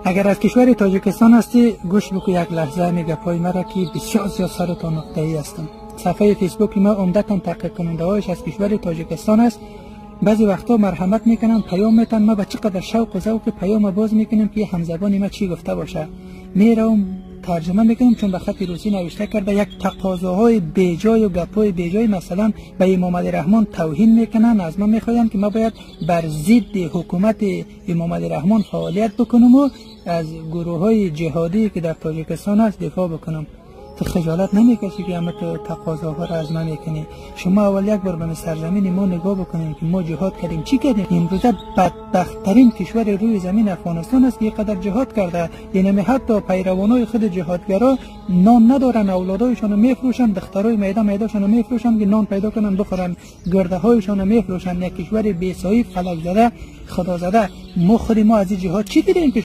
اگر از کشور تاجیکستان هستی گوش بکو یک لحظه همی گپای مرا که بسیار زیاد سر تا نقطه‌ای هستم. صفحه فیسبوک ما عمدتا تحقیق کننده هایش از کشور تاجیکستان است. بعضی وقتا مرحمت میکنن، پیام میتن، ما به چقدر شوق و ذوق پیام باز میکنیم که همزبان ما چی گفته باشه، میرم ترجمه میکنیم چون به خط روسی نوشته کرده. یک تقاضاهای بیجای و گپای بیجای، مثلا به امام علی رحمان توهین میکنن، از ما میخواین که ما باید بر ضد حکومت امام علی رحمان فعالیت بکنم و از گروه های جهادی که در تاجیکستان است دفاع بکنم. تو خجالت نمیکشی که همه تو تقاضاها را از من میکنی؟ شما اول یک بار به سرزمین ما نگاه بکنید که ما جهاد کردیم چی کردیم. امروزه بدبختترین کشور روی زمین افغانستان است که اینقدر جهاد کرده، یعنی حتی پیروانای خود جهادگرا نان ندارن، اولادایشان رو میفروشن، دخترای میده میدهشان رو میفروشن که نان پیدا کنن بخورن، گرده هایشان رو میفروشن. یک کشور بی صاحب، فلک زده، خدا زده. ما خود ما از این جهاد چی دیدیم که